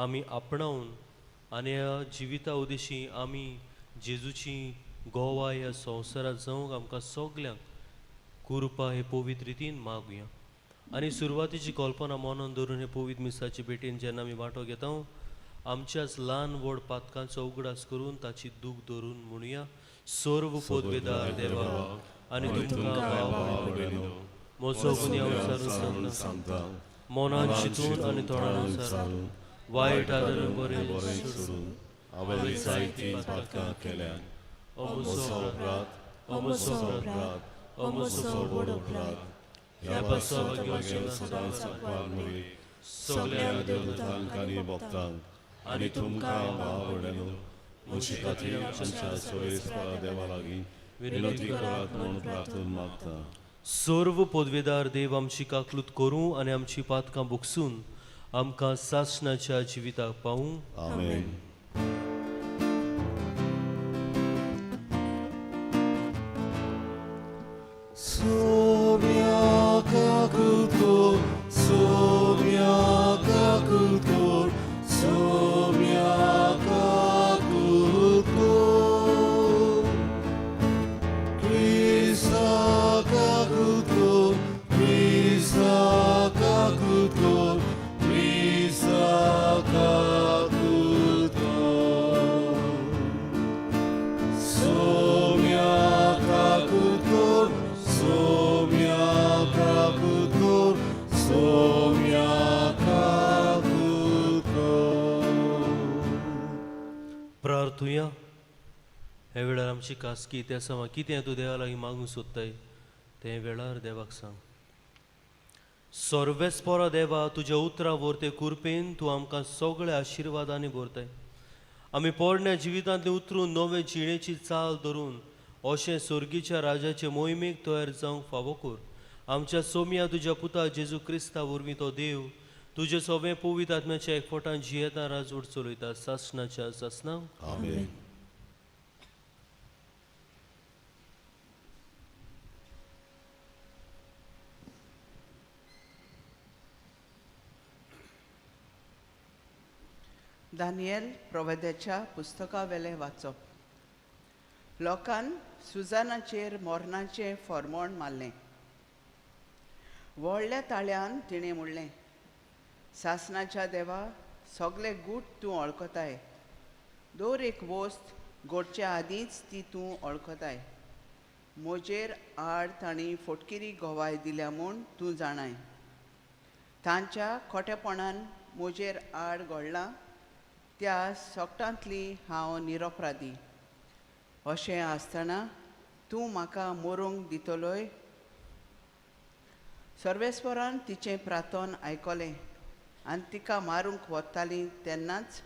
आमी आपणावन आनी ह्या जिविता उदेशी आमी जेजूची गोवा ह्या संवसारांत जावंक आमकां सगल्यांक कृपा हे पवित्र रितीन मागुया. आनी सुरवातीची कल्पना मनान धरून हे पवित्र मिसाचे भेटेन जेन्ना आमी वांटो घेता आमच्याच ल्हान व्हड पातकांचो उगडास करून ताची दूख धरून म्हणुया. सर्व पदवेदार देवा आनी तुमकां भाव भयणींनो, म्हजो गुन्यांव विचारून सांगता, मनान चिंतून आनी तोंडान विचारून वायट आदरून बरें सोडून हांवें जायतीं पातकां केल्यात. अमुसो अपराध, अमुसो अपराध, अमुसो व्हड अपराध. ह्या पासत म्हगेल सदांच सांगपाक मुरी सगल्या देवदूतांक आनी भक्तांक आनी तुमकां भाव भयणींनो, म्हजे खातीर आमच्या सोयेस्परा देवा लागीं विनंती करात म्हूण प्रार्थना मागता. सर्व पदवेदार देव आमची काकलूत करूं आनी आमची पातकां बुकसून आमकां सासणाच्या जिविताक पावूं. आमेन. Somia kakutko, somia kakutko, somia kakutko. Krista kakutko, Krista kakutko, Krista kakutko. Somia kakutkor, somia kakutkor, somia kakutkor. प्रार्थुया. ह्या वेळार आमची खासगी इतिहासां कितें तूं देवा लागीं मागूंक सोदताय ते वेळार देवाक सांग. सर्वेस्परा देवा, तुज्या उतरां व्हरते कृपेन तूं आमकां सगळे आशिर्वादांनी भरताय. आमी पोरण्या जिवितांतले उतरून नवे जिणेची चाल धरून अशें सोर्गीच्या राजाचे मोहिमेक तयार जावंक फावो कर. आमच्या सोमया तुज्या पुता जेजू क्रिस्ता वरवीं तो देव तुजे सगळे पवित्र आत्म्याच्या एकवटान जियेता राजवट चलयता सासणाच्या सासणां. आमेन. दानियल प्रवेद्याच्या पुस्तकावेलें वाचप. लोकान सुजानाचेर मोरणाचें फॉर्मोण मारलें. व्हडल्या ताळ्यान तिणें म्हणलें, सासणाच्या देवा, सगळे गूट तूं वळखताय, दर एक वस्त घडचे आदींच ती तूं वळखताय. म्हजेर आड तांणी फोटकिरी गवाय दिल्या म्हूण तूं जाणाय. तांच्या खोटेपणान म्हजेर आड घडलां त्या सोगटांतली हांव निरपराधी. अशें आसतना तूं म्हाका मरूंक दितलोय? सर्वेस्वरान तिचें प्रार्थन आयकलें आनी तिका मारूंक वताली तेन्नाच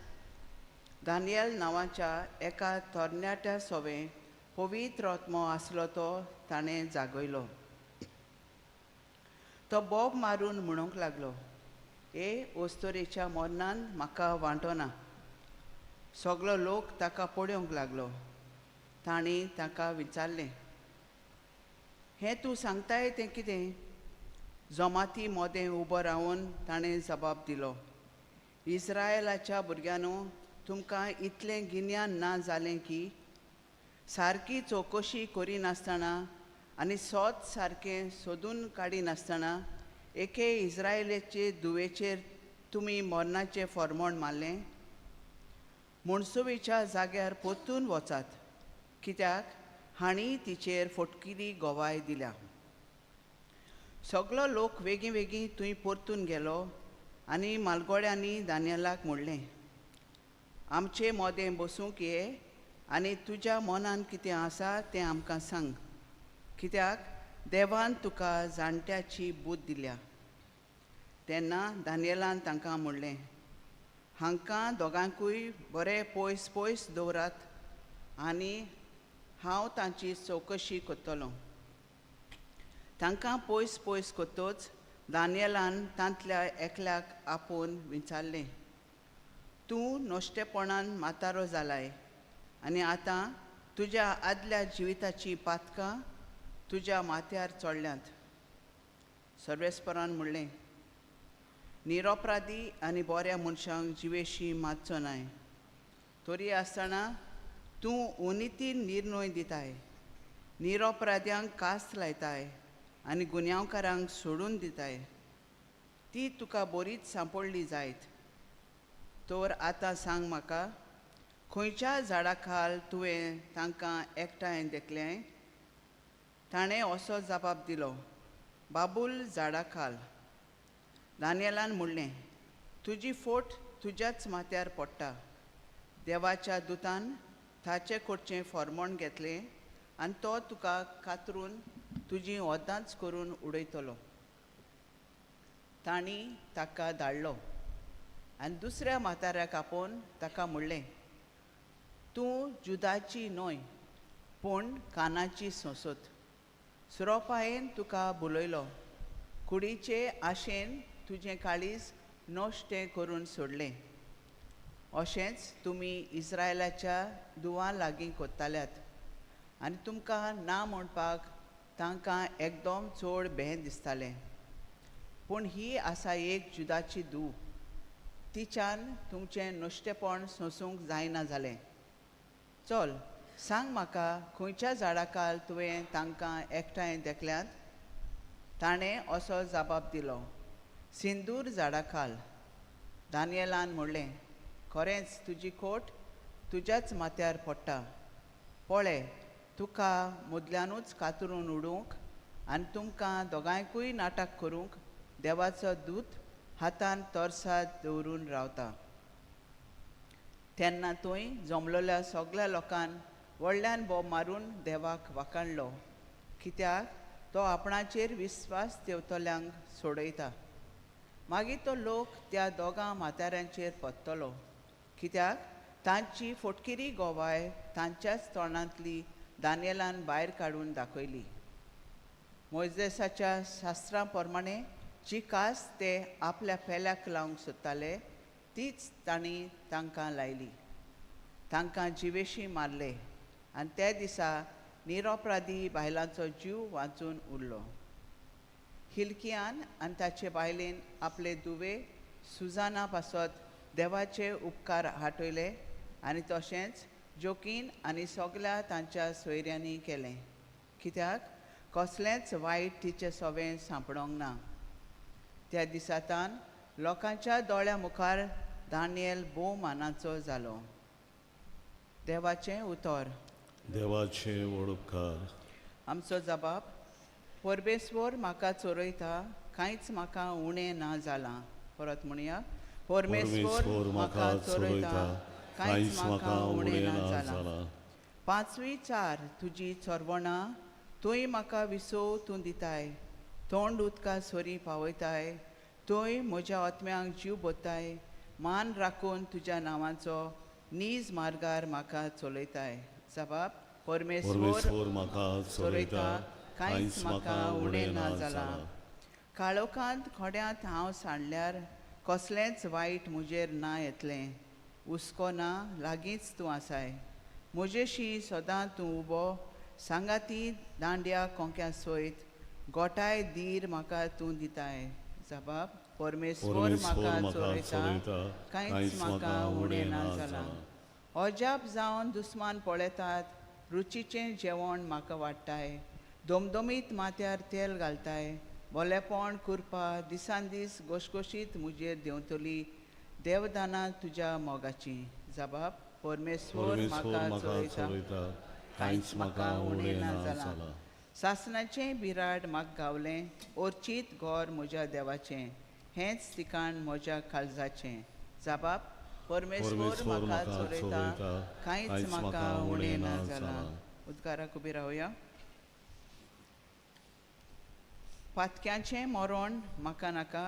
दानियल नांवाच्या एका तरणाट्या सोवें पवित्र आत्मो आसलो तो ताणें जागयलो. तो बोब मारून म्हणूंक लागलो, ए ओस्तोरेच्या मरणान म्हाका वांटो ना. सगलो लोक ताका पळोवंक लागलो. तांणी ताका विचारलें, हें तूं सांगताय तें कितें? जमाती मोदें उबो रावन ताणें जबाब दिलो, इस्रायलाच्या भुरग्यांनो, तुमकां इतलें गिन्यान ना जालें की सारकी चवकशी करिनासतना आनी सोद सारकें सोदून काडिनासतना एके इस्रायलाचे दुवेचेर तुमी मरणाचें फॉर्मोण मारलें? मुणसुवीच्या जाग्यार परतून वचात, कित्याक हांणी तिचेर फोटकिरी गवाय दिल्या. सगलो लोक वेगीं वेगीं थंय परतून गेलो आनी मालगोड्यांनी दानियलाक म्हणलें, आमचे मोदें बसूंक ये आनी तुज्या मनान कितें आसा तें आमकां सांग, कित्याक देवान तुका जाणट्याची बूद दिल्या. तेन्ना दानियलान तांकां म्हणलें, हांकां दोगांकूय बरें पयस पयस दवरात आनी हांव तांची चवकशी करतलो. तांकां पयस पयस करतच दानियलान तांतल्या एकल्याक आपोवन विचारलें, तूं नश्टेपणान म्हातारो जालाय आनी आतां तुज्या आदल्या जिविताचीं पातकां तुज्या माथ्यार चडल्यांत. सर्वेस्परान म्हणलें, निरोपराधी आनी बऱ्या मनशांक जिवेशी मातचो नाय. तरी आसतना तूं उनितीन निर्णय दिताय, निरोपराध्यांक कास्त लायताय आनी गुन्यांवकारांक सोडून दिताय. ती तुका बरीच सांपडली जायत. तर आतां सांग म्हाका, खंयच्या झाडा खाल तुवें तांकां एकठांय देखलें? ताणें असो जबाब दिलो, बाबूल झाडा खाल. दानियलान म्हणलें, तुजी फोट तुज्याच माथ्यार पडटा. देवाच्या दुतान ताचे कडचें फॉर्मोण घेतलें आनी तो तुका कातरून तुजी ओदांच करून उडयतलो. तांणी ताका धाडलो आनी दुसऱ्या म्हाताऱ्याक आपोवन ताका म्हणलें, तूं जुदाची न्हय पूण कानाची सोंसत. सुरोपायेन तुका बोलयलो, कुडीचे आशेन तुजें काळीज नश्टें करून सोडलें. अशेंच तुमी इस्रायलाच्या दुवां लागीं कोत्ताल्यात आनी तुमकां ना म्हणपाक तांकां एकदम चड भें दिसतालें. पूण ही आसा एक जुदाची धूव, तिच्यान तुमचें नश्टेपण सोंसूंक जायना जालें. चल सांग म्हाका, खंयच्या झाडाखाल तुवें तांकां एकठांय देखल्यात? ताणें असो जबाब दिलो, सिंदूर झाडाखाल. दानियलान म्हणलें, खरेंच तुजी खोट तुज्याच माथ्यार पडटा. पळय, तुका मुदल्यानूच कातरून उडोवंक आनी तुमकां दोगांयकूय नाटक करूंक देवाचो दूत हातान तरसाद दवरून रावता. तेन्ना थंय जमलोल्या सगल्या लोकान व्हडल्यान बोब मारून देवाक वाखाणलो, कित्याक तो आपणाचेर विस्वास देंवतल्यांक सोडयता. मागीर तो लोक त्या दोगां म्हाताऱ्यांचेर परतलो, कित्याक तांची फोटकिरी गोवाय तांच्याच तोंडांतली दानियलान भायर काडून दाखयली. मोयजेसाच्या शास्त्रां प्रमाणे जी कास ते आपल्या पेल्याक लावंक सोदताले तीच तांणी तांकां लायली. तांकां जिवेशी मारले आनी त्या दिसा निरोपराधी बायलांचो जीव वांचून उरलो. हिलकियान आनी ताचे बायलेन आपले दुवे सुजाना पासत देवाचे उपकार हाटयले आनी तशेंच जोकीन आनी सगल्या तांच्या सोयऱ्यांनी केलें, कित्याक कसलेंच वायट तिचें सोवें सांपडोंक ना. त्या दिसातान लोकांच्या दोळ्या मुखार दानियल भोव मानाचो जालो. देवाचें उतर. देवाचे व्हड उपकार. आमचो जबाब, परमेश्वर म्हाका चोरयता, कांयच म्हाका उणें ना जालां. परत म्हणया, परमेश्वर म्हाका चोरयता, कांयच म्हाका उणें ना जालां. पांचवी चार तुजी चोरवणां, तूंय म्हाका विसव तूं दिताय, तोंड उदका सोरी पावयताय, तूंय म्हज्या आत्म्यांक जीव बोताय, मान राखून तुज्या नांवाचो नीज मार्गार म्हाका चलयताय. जबाब, परमेश्वर म्हाका चलयता, कांयच म्हाका उणें ना जालां. काळोखांत खोड्यांत हांव सांडल्यार कसलेंच वायट म्हजेर ना येतलें. हुस्को ना, लागींच तूं आसाय. म्हजेशी सदां तूं उबो, सांगाती दांड्या कोंक्या सयत गोठाय धीर म्हाका तूं दिताय. जबाब, परमेश्वर म्हाका चोरयता, कांयच म्हाका उणें ना जालां. अजाप जावन दुस्मान पळयतात, रुचीचें जेवण म्हाका वाडटाय, दमदमीत माथ्यार तेल घालताय, बोलेपण कुरपा दिसान दीस गोशगोशीत म्हजेर देंवतली, देवदानां तुज्या मोगाची. जबाब, परमेश्वर म्हाका चोरयता, कांयच म्हाका उणें ना जालां. सासणाचें बिराड म्हाका गावलें, ओर्चीत घर म्हज्या देवाचें, हेंच ठिकाण म्हज्या काळजाचें. जबाब, परमेश्वर म्हाका चोरयता, कांयच म्हाका उणें ना जालां. उद्गाराक उबी रावया. पातक्यांचें मरण म्हाका नाका,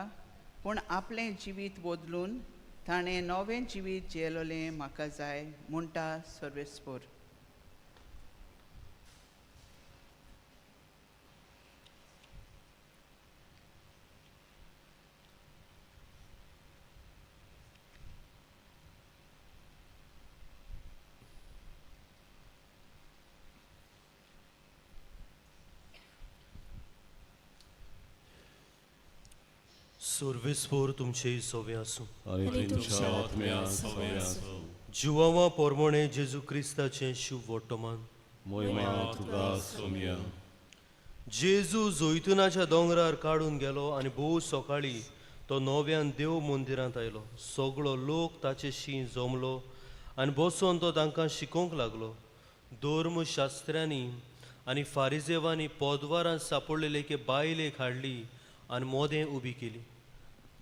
पूण आपलें जिवीत बदलून ताणें नवें जिवीत जियेलोलें म्हाका जाय, म्हणटा सर्वेस्पोर. सर्वेस्पोर तुमचे सोवे आसूं आनी तुमच्या आत्म्या सवय आसूं. जुवावा पोरमोणे जेजू क्रिस्ताचें शुभ वर्तमान. मोहिमा तुका सोम्या. जेजू जैतुनाच्या दोंगरार काडून गेलो आनी भोव सकाळी तो नव्यान देव मंदिरांत आयलो. सगळो लोक ताचे शी जमलो आनी बसोन तो तांकां शिकोवंक लागलो. धर्मशास्त्र्यांनी आनी फारिजेवांनी पोदवारांत सापडलेले एके बायलेक हाडली आनी मोदें उबी केली.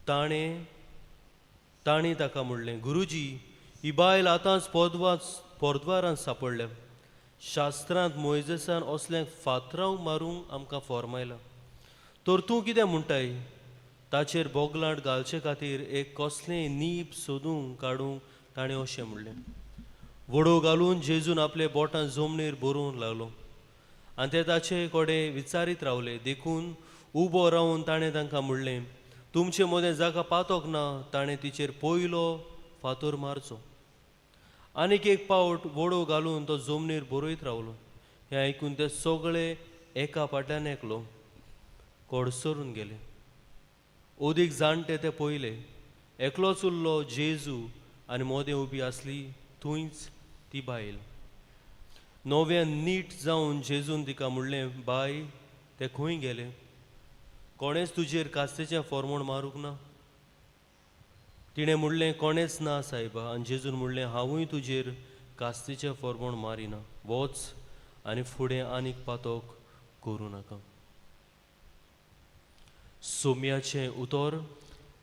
ताणें ताका म्हणलें, गुरुजी, ही बायल आतांच पोरद्वारांत सापडल्या. शास्त्रांत मोयजेसान असल्यांक फातरांक मारूंक आमकां फॉर्मायलां, तर तूं कितें म्हणटाय? ताचेर बोगलांट घालचे खातीर एक कसलेंय नीब सोदूंक काडूंक ताणें अशें म्हणलें. वडो घालून जेजून आपले बोटां जमनीर बरोवंक लागलो आनी ते ताचे कडेन विचारीत रावले. देखून उबो रावन ताणें तांकां म्हणलें, तुमचे मदें जाका पातोक ना ताणें तिचेर पयलो फातर मारचो. आनीक एक पावट वडो घालून तो जमनीर बरयत रावलो. हें आयकून ते सगळे एका फाटल्यान एकलो कडसरून गेले. अदीक जाणटे ते पयले, एकलोच उरलो जेजू आनी मोदें उबी आसली थंयच ती बायल. नव्यान नीट जावन जेजून तिका म्हणलें, बाय, ते खंय गेले? कोणेंच तुजेर कास्तेचें फॉर्मोण मारूंक ना? तिणें म्हणलें, कोणेंच ना सायबा. आनी जेजून म्हणलें, हांवूय तुजेर कास्तीचें फॉर्मोण मारिना, वच आनी फुडें आनीक पातोक करूं नाका. सोम्याचें उतर.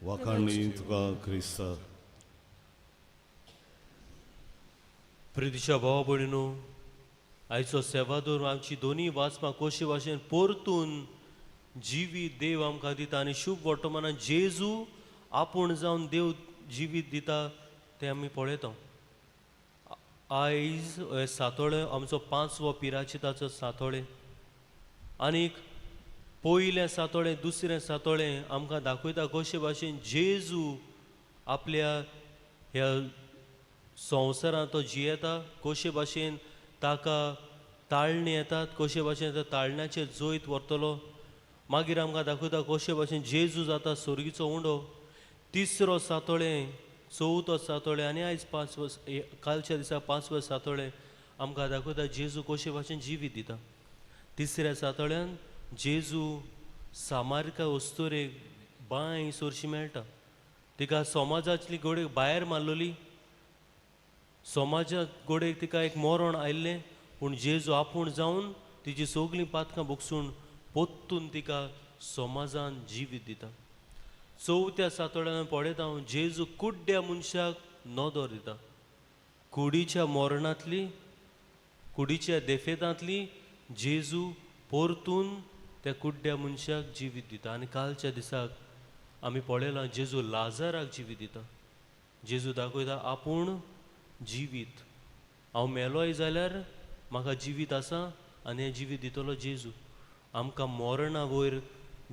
वाखाणणी तुका क्रिस्ता. प्रितीच्या भावा भयणीनो, आयचो सेवादोर आमची दोनूय वाचपां कशे भाशेन परतून जिवीत देव आमकां दिता आनी शुभ वर्तमानान जेजू आपूण जावन देव जिवीत दिता तें आमी पळयता. आयज सातोळे आमचो पांचवो पिराचिताचो सातोळे आनीक पयलें सातोळें दुसरें सातोळें आमकां दाखयता कशे भाशेन जेजू आपल्या ह्या संवसारांत तो जियेता, कशे भाशेन ताका ताळणी येतात, कशे भाशेन ताळण्याचेर जैत व्हरतलो. मागीर आमकां दाखयता कशे भाशेन जेजू जाता सोर्गीचो उंडो. तिसरो सातोळें, चवथो सातोळें आनी आयज पांचवो, कालच्या दिसा पांचवो सातोळें आमकां दाखयता जेजू कशे भाशेन जिवीत दिता. तिसऱ्या सातोळ्यान जेजू सामारका अस्तुरेक बांय सोरशी मेळटा. तिका समाजांतली गोडेक भायर मारलेली, समाजांत गोडेक तिका एक मरण आयिल्लें, पूण जेजू आपूण जावन तिजी सगळीं पातकां भोगसून पोत्तून तिका समाजान जिवीत दिता. चवथ्या सातोळ्यान पळयता हांव जेजू कुड्ड्या मनशाक नदर दिता. कुडीच्या मरणांतली, कुडीच्या देफेतांतली जेजू परतून त्या कुड्ड्या मनशाक जिवीत दिता. आनी कालच्या दिसाक आमी पळयलां जेजू लाजाराक जिवीत दिता. जेजू दाखयता आपूण जिवीत, हांव मेलोय जाल्यार म्हाका जिवीत आसा आनी हें जिवीत दितलो जेजू. आमकां मरणा वयर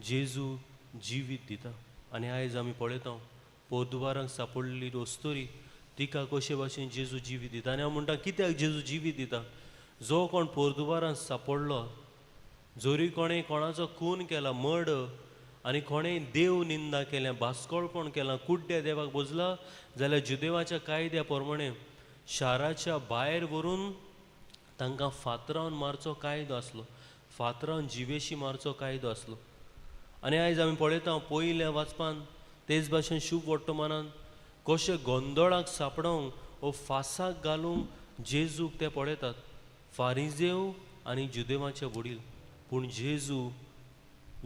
जेजू जिवीत दिता. आनी आयज आमी पळयता पोरदुवारांक सापडलेली अस्तुरी तिका कशे भाशेन जेजू जिवीत दिता. आनी हांव म्हणटा कित्याक जेजू जिवीत दिता? जो कोण पोरदुवारांत सापडलो, जरी कोणें कोणाचो खून केला, मर्डर, आनी कोणें देव निंदा केल्या, बास्कोळपण केलां, कुड्ड्या देवाक बोजला जाल्यार जुदेवाच्या कायद्या प्रमाणे शाराच्या भायर व्हरून तांकां फातरावन मारचो कायदो आसलो, फातरावन जिवेशी मारचो कायदो आसलो. आनी आयज आमी पळयता पयल्या वाचपान तेच भाशेन शुभ वर्तमानान कशें गोंदळाक सापडोवंक वो फासाक घालूंक जेजूक ते पळयतात, फारिजेव आनी जुदेवाचे वडील. पूण जेजू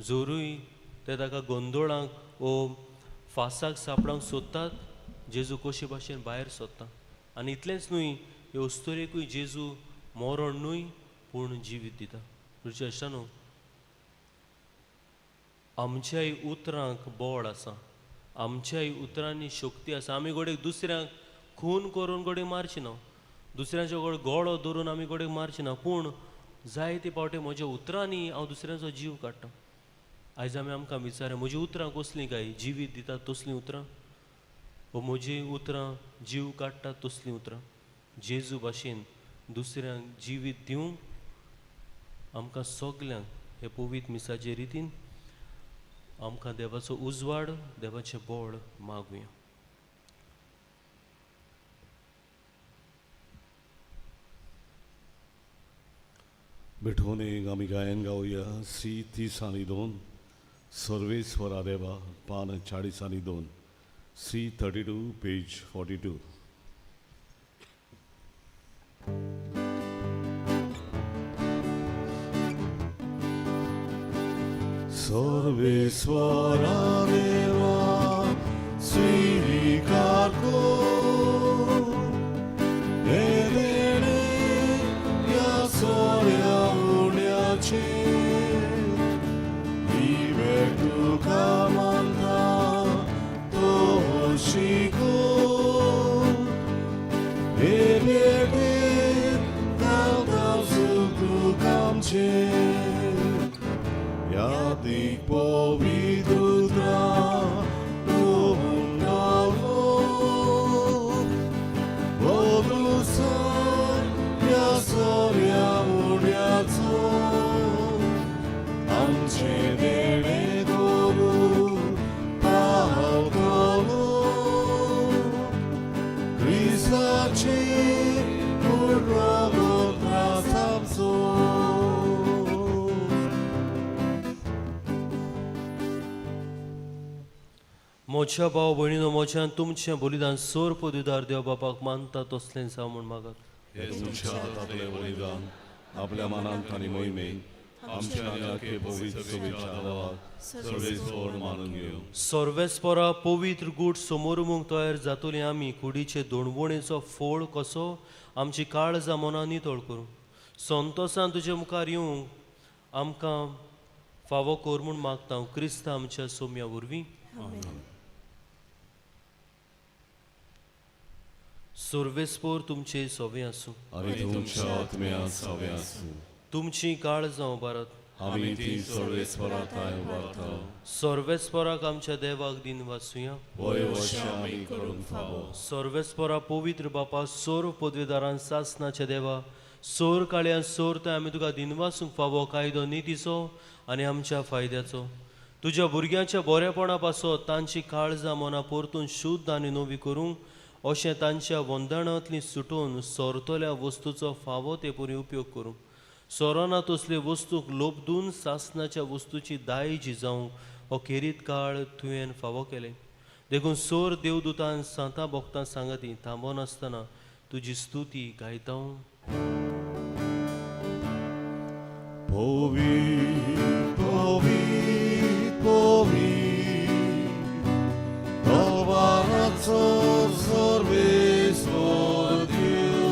जोरूय ते ताका गोंदळाक वो फासाक सापडोवंक सोदतात, जेजू कशे भाशेन भायर सोदता. आनी इतलेंच न्हय, हे अस्तुरेकूय जेजू मरण न्हय पूण जिवीत दिता. तुमच्या इश्टानो, आमच्याय उतरांक बळ आसा, आमच्याय उतरांनी शक्ती आसा. आमी गोडेक दुसऱ्यांक खून करून गोडेक मारची ना, दुसऱ्यांच्या गोड गळो धरून आमी गोडेक मारची ना, पूण जायते फावटी म्हज्या उतरांनी हांव दुसऱ्यांचो जीव काडटा. आयज आमी आमकां विचार, म्हजी उतरां कसलीं काय जिवीत दितात तसलीं उतरां, वो म्हजी उतरां जीव काडटात तसलीं उतरां? जेजू भाशेन दुसऱ्यांक जिवीत दिवंक आमकां सगल्यांक हे पवित्र मिसाचे रितीन आमकां देवाचो उजवाड, देवाचें बळ मागुया. भेटोवन आमी गायन गावया सी 32 सर्वेस्वरा देवा, पान 42, C 32 page 42. Sarveswara देवा स्वीकार कर, हे देणे ह्या सोऱ्या उण्याचे, ही भेट तुका मानता तो शिकोन, हे भेटेत गावता सुख दुःख आमचें. यादीक पवित्र आमचे देणे करू पावतलो, क्रिस्ताचे त्रास आमचो. म्हज्या भाव भयणीनो, म्हज्यान तुमचें बलिदान सोर पदवीदार देव बापाक मानता तसलें जावं म्हूण मागात. हे तुमच्या हातांतलें बलिदान आपल्या मनांत आनी मोहिमेक आमच्या आनी आखे पवित्र सभेच्या देवाक सर्वेस्पर मानून घेवं. सर्वेस्परा पवित्र गूट समोर तयार जातली आमी कुडीचे दोणवणेचो फोळ कसो आमची काळजां मनां नितळ करूं, संतोसान तुजे मुखार येवंक आमकां फावो कर म्हूण मागता हांव क्रिस्ता आमच्या सोम्या वरवीं. सर्वेस्पर तुमचे सोवे आसूं आनी तुमच्या आत्म्या सवे आसूं. तुमची काळजां उबारात. आमी ती सर्वेस्परा थांय उबारता. सर्वेस्पराक आमच्या देवाक दिन वाचुया. वय वशें आमी करूंक फावो. सर्वेस्परा पवित्र बापा, सोर पदवेदारान सासनाच्या देवा, सोर काळयान सोर थंय आमी तुका दिनवासूंक फावो कायदो नितीचो आनी आमच्या फायद्याचो. तुज्या भुरग्यांच्या बरेपणा पासत तांची काळजां मनां परतून शुद्ध आनी नवी करूंक अशें तांच्या वंदणांतली सुटोवन सोरतल्या वस्तूचो फावो ते परी उपयोग करूंक, सोरोना तसले वस्तूक लोबदून सासनाच्या वस्तूची दायजी जावंक हो खेरीत काळ तुवें फावो केलें. देखून सोर देवदूतान सांतां भोगतां सांगाती थांबनासतना तुजी स्तुती गायता. पवित्र पवित्र पवित्र तलवाराचो सर्वेस्पर देव,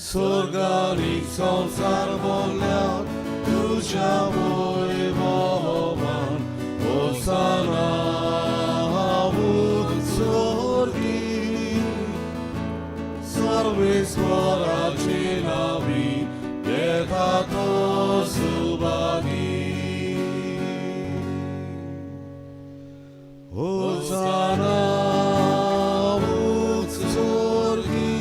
स्वर्गानी संवसार भरल्यात तुज्या वैभवान. होसाना उत्सर्गी, सर्वेस्पराचे नावी येता तो सुभागी. होसाना उत्सर्गी.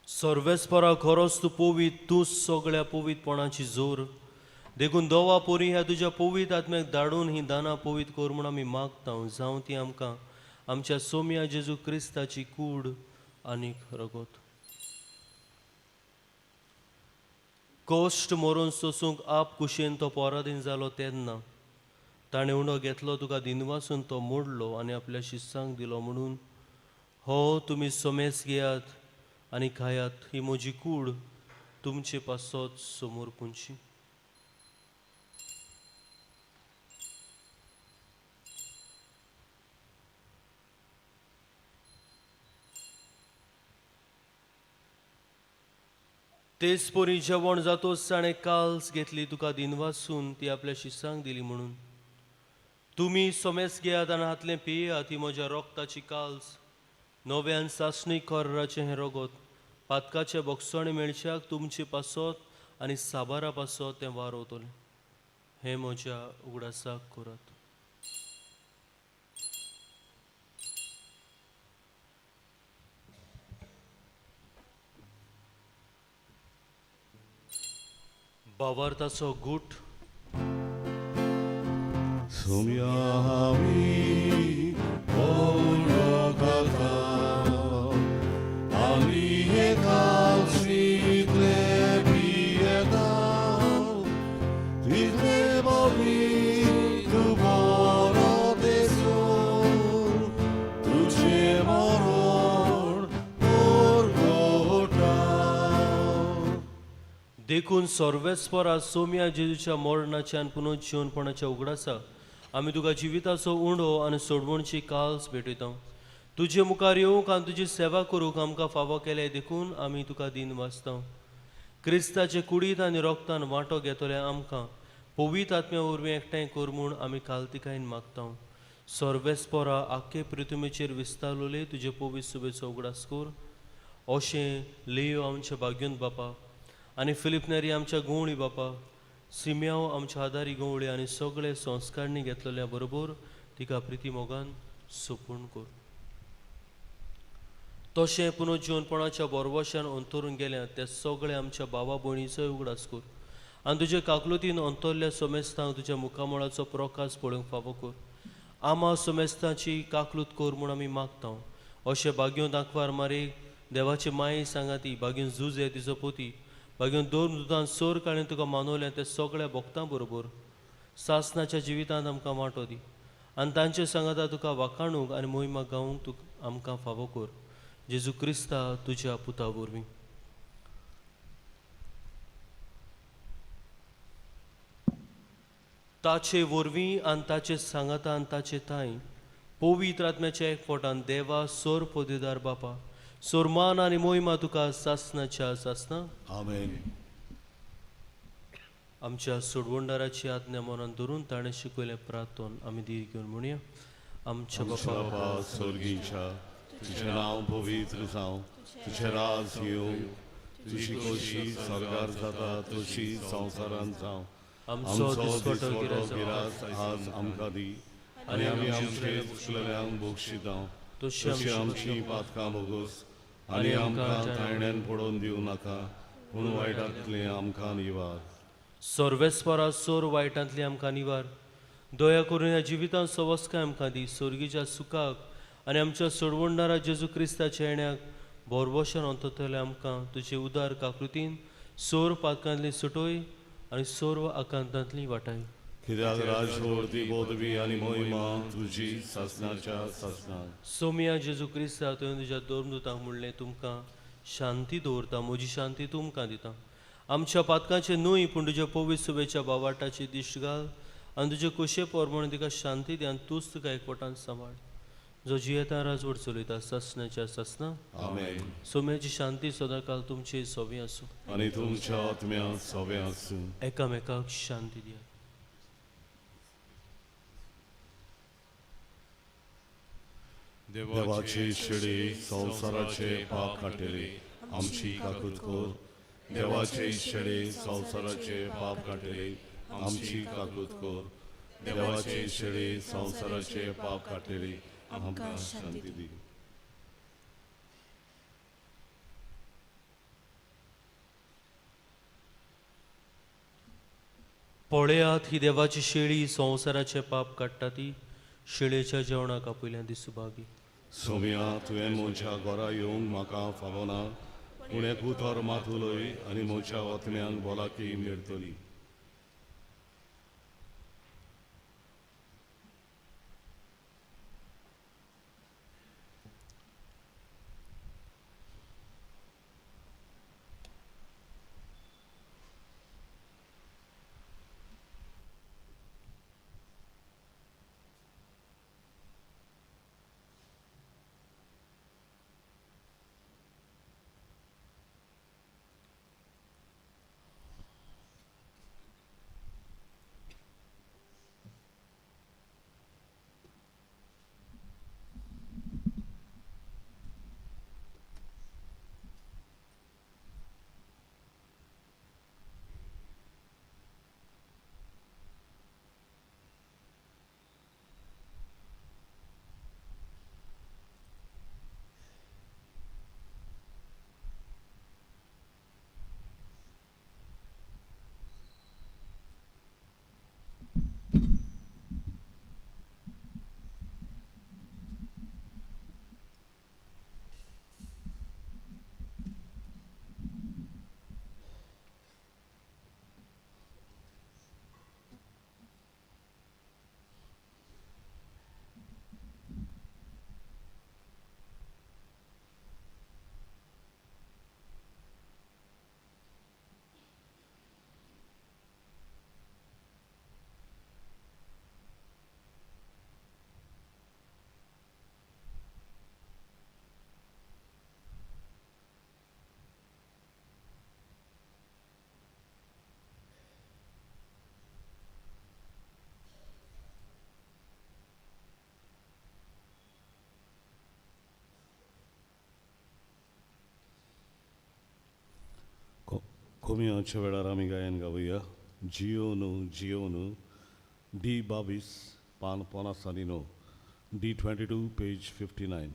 सर्वेस्परा खरोच तूं पवित्र, तूं सगळ्या पवित्रपणाची जोर. देखून दोवा पोरी ह्या तुज्या पवित्र आत्म्याक धाडून ही दानां पवित्र कर म्हूण आमी मागता. जावं ती आमकां आमच्या सोम्या जेजू क्रिस्ताची कूड आनीक रगत. कश्ट मरून सोसूंक आप कुशेन तो पराधीन जालो तेन्ना ताणें उंडो घेतलो, तुका दिनवासून तो मोडलो आनी आपल्या शिस्सांक दिलो म्हणून, हो तुमी सोमेस घेयात आनी खायात, ही म्हजी कूड तुमचे पासत समोर पुंची. तेच परी जेवण जातोच ताणें काल्स घेतली, तुका दिनवासून ती आपल्या शिसांक दिली म्हणून, तुमी सोमेस घेयात आनी हातलें पियात, ही म्हज्या रोगताची काल्स, नव्यान सासणी कोर्राचें हें रगत पातकाचें बोगसण मेळच्याक तुमचे पासत आनी साबारा पासत तें वारवतलें. हें म्हज्या उगडासाक करात. बावार्थाचो गूट. सोम्या आमी उंडो खाता आमी हे कालसीतले पियेता तितले बाबी तूं बरो देसून तुजें मरण परगटा. देखून सर्वेस्परा सोम्या जेजूच्या मरणाच्या आनी पुनर्जिवनपणाच्या उगडासा आमी तुका जिविताचो उंडो आनी सोडवणची काल्स भेटयता. तुजे मुखार येवंक आनी तुजी सेवा करूंक आमकां फावो केले देखून आमी तुका दीन वाचता. क्रिस्ताचे कुडींत आनी रोगतान वांटो घेतले आमकां पवित्र आत्म्या वरवीं एकठांय कर म्हूण आमी कालतिकायेन मागता. सर्वेस्परा आख्खे पृथ्वीचेर विस्तारलोले तुजे पवित्र सुबेचो उगडास कर. अशें लेयो आमच्या भाग्योन बापा आनी फिलीप नेरी आमच्या गवळी बापा, सिम्याव आमच्या आदारी गवळी आनी सगळे संस्कारणी घेतलेल्या बरोबर तिका प्रिती मोगान सोपूण कर. तशें पुनर्जिवनपणाच्या बोरवशान अंतरून गेल्या ते सगळे आमच्या भावा भयणीचोय उगडास कर आनी तुजे काकलुतीन अंतरल्या सोमेस्तांक तुज्या मुखामळाचो प्रकाश पळोवंक फावो कर. आमा सोमेस्तांची काकलूत कर म्हूण आमी मागता. अशें भाग्योन दाखवार मारे देवाची माये सांगाती भाग्योन जुजे तिजो पोती भाग्योन दोन दुदान सोर काळेन तुका मानवल्या ते सगळ्या भक्तां बरोबर सासनाच्या जिवितांत आमकां वांटो दी आनी तांचे सांगाता तुका वाखाणूंक आनी मोहिमा गावंक तुका आमकां फावो कर. जेजू क्रिस्ता तुज्या पुता वरवीं. ताचे वरवीं आनी ताचे सांगाता आनी ताचे ताई पवित्र आत्म्याच्या एकवटान देवा सोर पदवीदार बापा सोरमान आनी मोहिमा तुका सासनाच्या सासना. आमेन. आमच्या सोडवणदाराची आज्ञा मनान धरून ताणें शिकयलें प्रार्थन आमी धीर घेवन म्हणया. आमच्या बापा स्वर्गीच्या, तुजें नांव पवित्र जावं, तुजें राज येवं, तुजी खोशी स्वर्गार जाता तशी संवसारांत जावं. आमचो दिसवटो गिरास आज आमकां दी आनी आमी आमचे चुकलेल्यांक बक्षिता तशी आमची पातकां भोगोस आनी आमकां तायण्यान पडोवन दिवं नाका, पूण वायटांतलें आमकां निवार. सर्वेस्परा सोर वायटांतली आमकां निवार. दया करून ह्या जिवितांत सवस्काय आमकां दी. स्वर्गीच्या सुखाक आनी आमच्या सोडवणदारा जेजू क्रिस्ताच्या येण्याक भरवशान अंततले आमकां तुजे उदार काकृतीन सोर पातकांतली सुटोय आनी सर्व आकांतांतली वाटाय. कित्याक राजवरती पदवी आनी मोहिमा तुजी सासनाच्या सासना. सोमिया जेजू क्रिस्ता तुवें तुज्या धर्मदूतांक म्हणलें, तुमकां शांती दवरता, म्हजी शांती तुमकां दिता. आमच्या पातकांचे न्हय पूण तुज्या पवित्र सुबेच्या बावाटाची दिश्ट घाल आनी तुजे कुशे प्रमाणे तिका शांती दी आनी तूंच तुका एकवटान सांबाळ, जो जियेता राजवट चलयता सासनाच्या सासना. आमेन. सोम्याची शांती सदांकाल तुमचे सोबी आसूं आनी तुमच्या आत्म्या सोबे आसूं. एकामेकाक शांती दिया. देवाचे शेळी संवसाराचे पाप काडटले आमची काकूत कर. देवाचे शेळी संवसाराचे पाप काडटले आमची काकूत कर. देवाचे शेळी संवसाराचे पाप काडटले आमकां शांती दी. पळयात ही देवाची शेळी संवसाराचे पाप काडटा ती शेळेच्या जेवणाक आपयल्या दिसू भागी. सोम्या, तुवें म्हज्या घरा येवंक म्हाका फावना, पूण एक उतर मात उलय आनी म्हज्या आत्म्यांक भलायकी मेळटली. कोमियाच्या वेळार आमी गायन गावया जियोनू जियोनू डी 22 पान 59 D 22 page 59.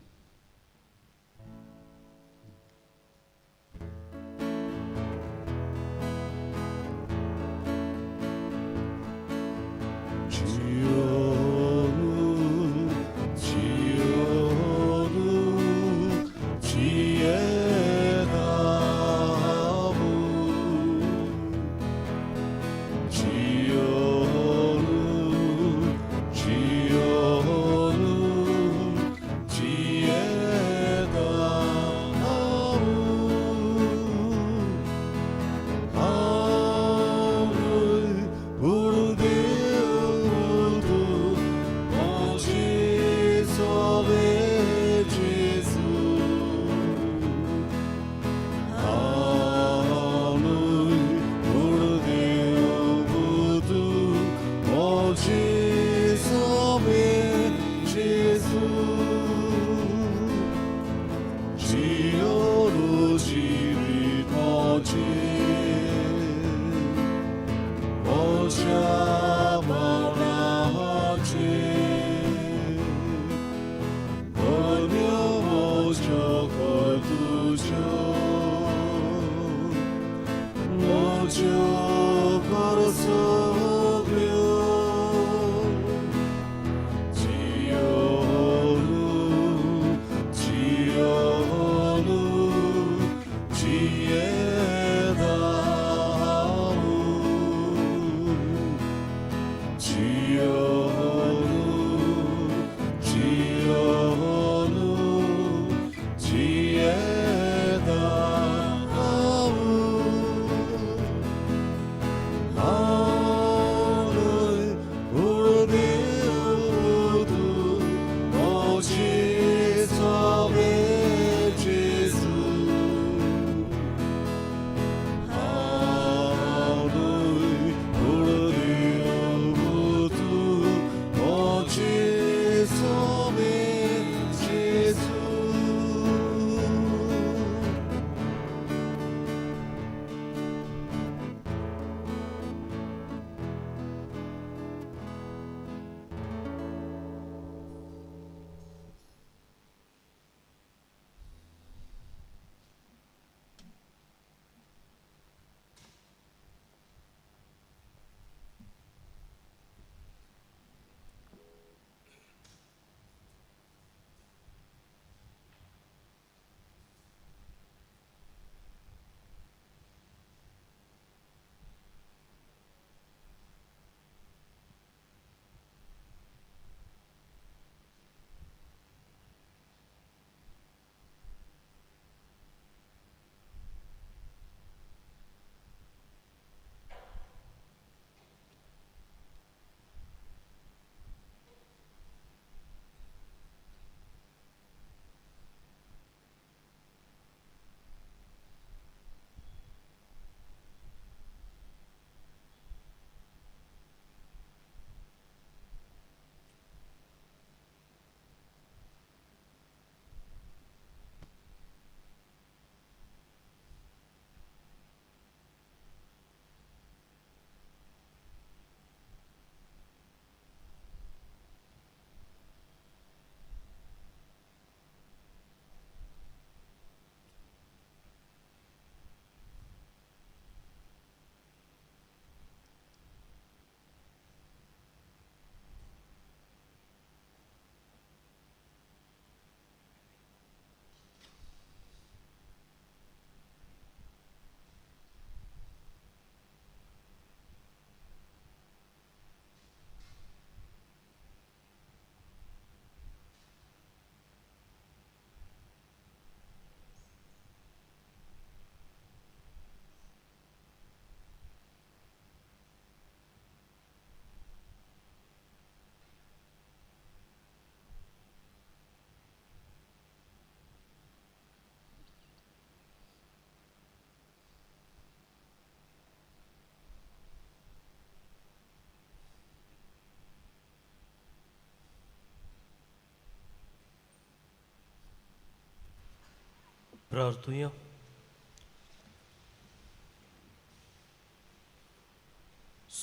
प्रार्थुया.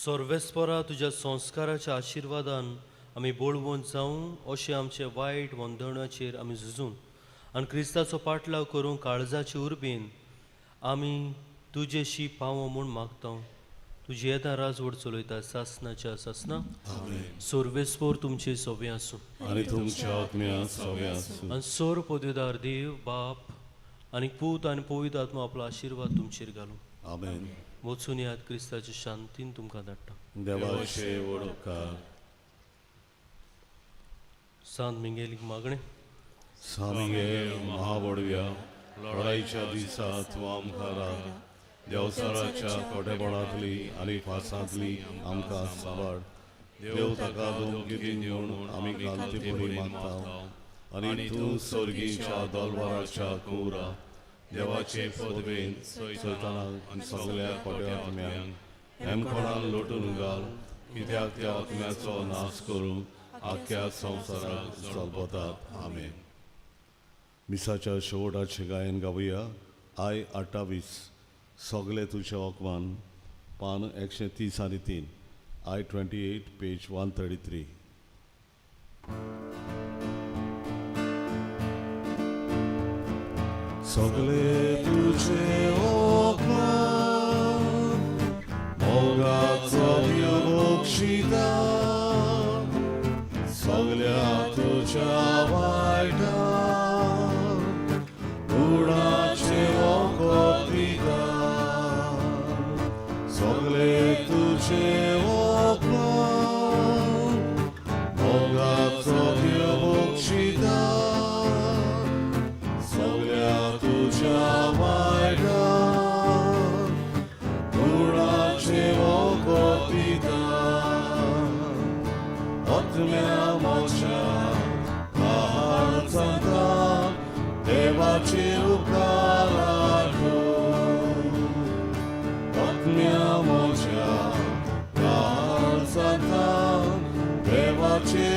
सर्वेस्परा तुज्या संस्काराच्या आशिर्वादान आमी बळवंत जावं अशें आमचे वायट वंदणाचेर आमी झुजून आनी क्रिस्ताचो पाटलाव करूंक काळजाचे उर्बेन आमी तुजेशी पावो म्हूण मागता. तुजी येता राजवट चलयता सासनाच्या सासना. सर्वेस्पोर तुमचे सोबे आसूं आनी तुमच्या आत्म्या सगळे आसूं. आनी सोर पदवीदार देव बाप आनी पूत आनी पवित्र आत्मा आपलो आशिर्वाद तुमचेर घालूं. आमेन. वचून याद क्रिस्ताचे शांतीन तुमकां धाडटा. देवाचे व्हड उपकार. सांत मिंगेलीक मागणें. सामगे महावडव्या लढाईच्या दिसा तूं आमकां राख. देवचाराच्या कोटेपणांतली आनी फासांतली आमकां सांबाळ. देव ताका धमकी दिवन आमी क्रांतीपुरी मागता आनी तूं सर्गीच्या दलवाराच्या कुवरा देवाचे पदवेन सैतानाक आनी सगल्या खोट्या आत्म्यांक हेमकोणान लोटून घाल, कित्याक त्या आत्म्याचो नाश करूंक आख्ख्या संवसाराक चलपतात. आमेन. मिसाच्या शेवटाचें गायन गावया. I 28 सगळे तुजे ओकमान, पान 133, I 28 page 133. सगळे तुझे ओकमान मोगाचो देव बक्षिता, सगळ्या तुझ्या वायटा गुणाचे वखद दिता. सगळे तुझे ओकमान मोगाचो देव बक्षिता, सगळ्या तुझ्या वायटा गुणाचे वखद दिता. आत्म्या म्हज्या काळजांत देवाचे उपकार आठोव. आत्म्या म्हज्या काळजांत देवाचे